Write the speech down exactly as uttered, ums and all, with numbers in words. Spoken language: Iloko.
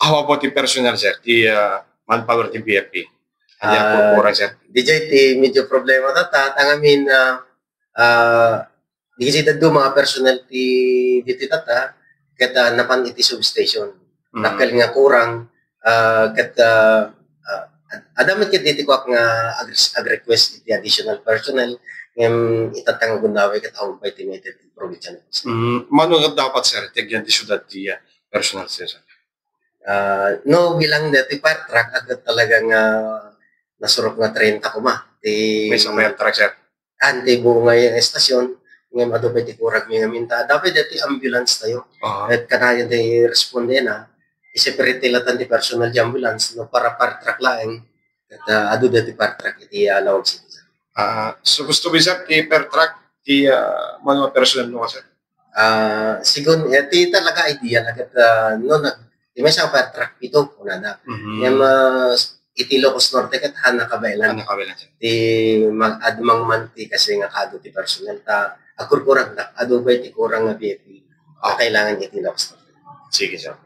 How about the personnel, sir? The, uh, manpower ti B F P? Ania, ah, kurang, sir? Diay ti medyo problema ta, ta, ta ngamin, ah, ah, di kasi daduma nga personnel ti ditoy tatta, ket, ah, napan iti substation. Mm. Dakkel nga kurang, ah, ket, ah, ah, ad-, adda met ket ditoy kuak nga ag-, ag-request iti additional personnel, ngem itatta nga gundaway ket awan pay ti nated ti probinsya. Mm, mano nga dapat, sir, ti agyan ti siudad ti, ah, personnel, sir? Ah, no, bilang dati fire truck, adda talaga nga nasurok nga trenta koma. Ti maysa fire truck, sir? Ante buo nga estasyon, ngem adu pay ti kurag mi ngamin ta. Dapat dati ambulance tayo. Aha. At kanayon ti respondena, i-separate ti latan ti personal di ambulance, no, para fire truck laeng. At, ah, adu dati fire truck iti, ah, Laoag City, sir. Ah, so gusto mi, sir, ti fire truck, ti, ah, manual personnel, no, sir? Ah, sigun, eh, ti talaga idea na ket, ah, no, nag-, ti maysa nga fire truck pito, kunada. Mhm. Ngem, ah, iti Ilocos Norte ket, han nakabaelan. Han nakabaelan, sir. Ti mag-, admang man ti kasi nga kaadu ti personnel ta, agkurkurang da, adu pay ti kurang nga B F P. Ah. Nga kailangan iti Ilocos Norte. Sige, sir.